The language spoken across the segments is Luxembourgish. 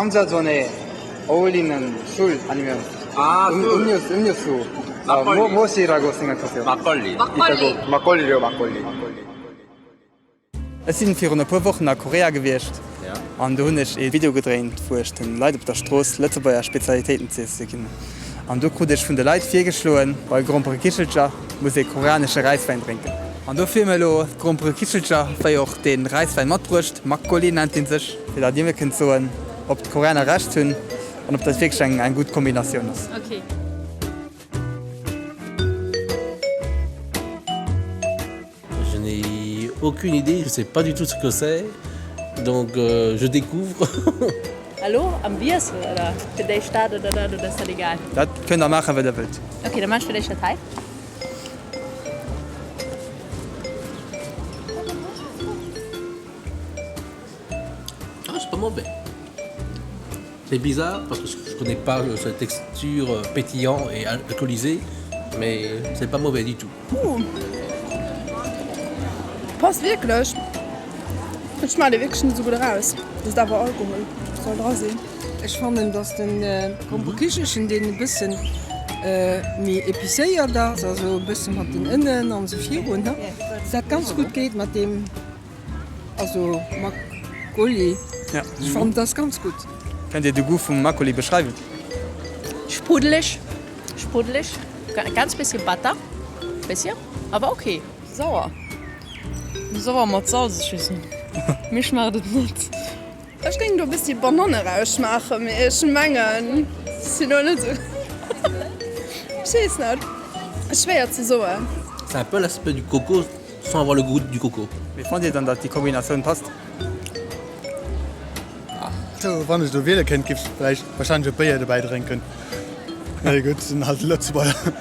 감자전에 어울리는 술 아니면 아, 음, 술. 음료수, 음료수 아, 막걸리. 뭐, 무엇이라고 생각하세요? 막걸리. 막걸리. 있다고. 막걸리요, 막걸리. Ech sinn virun e puer Wochen a Korea gewiescht an do hunn ech ee Video gedréint, wou ech den Leit op der Strooss Lëtzebuerger Spezialitéiten z'iesse ginn hunn. An do krut ech vun de Leit virgeschloen, bei Gromperekichelcher muss ee koreanesche Räiswäin drénken. An dofir hu mir elo d'Gromperekichelcher wéi och de Räiswäin matbruecht, Makgeolli nennt dee sech, fir datt dir mir kënnt soen, ob d'Koreaner Recht hunn an ob dat wierklech eng gutt Kombinatioun ass. Je n'ai aucune idée, je sais pas du tout ce que c'est, donc euh, je découvre. Elo am Wiessel oder fir d'éischt dat oder dat oder ass dat egal? Dat kënnt der maachen, wat der wëllt. Ok, da maan ech fir d'éischt dat hei. Ah, c'est pas mauvais. C'est bizarre parce que je connais pas cette texture euh, pétillant et alcoolisée, mais c'est pas mauvais du tout. Ooh. Passt wierklech. Et schmaacht ee wierklech net esou gutt eraus, et ass awer Alkohol, soll dra sinn. Ech fannen dass den Gromperkichelchen deen e bëssen méi épicéiert ass, also e bësse mat den Ënnen an esou virun, dass dat ganz gutt geet mat deem. Also Makgeolli, ech fannen dat ass ganz gutt. Kënnt Dir de Goût vum Makgeolli beschreiwen? Sprudeleg, sprudeleg, ganz bisschen Butter, bisschen, aber ok. Sauer, sauer mat Salz, ech weess net, mir schmaacht et net. Ech géing do e bessi Banann erausschmaachen, mee ech mengen si lo net esou, ech weess net, ass schwéier ze soen. C'est un peu l'aspect du coco sans avoir le goût du coco. Wéi fannt Dir dann datt déi Kombinatioun passt? Sou, wann ech elo wiele kéint, géif ech vläicht wahrscheinlech e Béier dobäi drénken. Mee gutt, sinn halt Lëtzebuerger.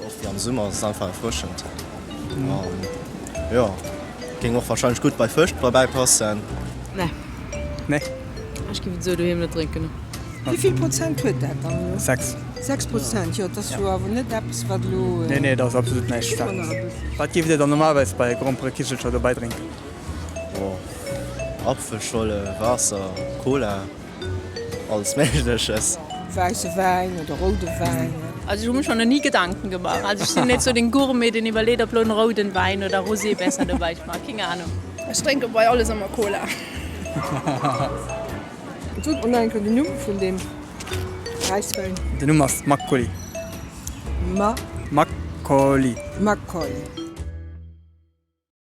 Och wéi am Summer, ass et einfach erfrëschend. An jo, géing och wahrscheinlech gutt bei Fësch derbäi passen. Nee. Nee. Ech géif et esou doheem net drénken. Wéi vill Prozent huet dat dann elo? 6. 6 Prozent, jo, dat ass jo awer net eppes, wat elo. Nee, nee, dat ass absolut näischt Staarkes. Wat géift Dir dann normalerweis bei Gromperekichelcher dobäi drénken? Boah, Apfelscholle, Waasser, Cola, alles Méigleches. Wäisse Wäin oder roude Wäin. Also ech hu mir schon nach nie Gedanken gemacht. Also ech sinn net sou den Gourmet, den iwwerleet, ob lo en rouden Wäin oder Rosé besser dobäi schmaacht. Keng Ahnung. Ech drénke bei alles ëmmer Cola. Sot mer nach eng Kéier den Numm vun deem Räiswäin. Den Numm ass Makgeolli. Ma. Makgeolli. Makgeolli.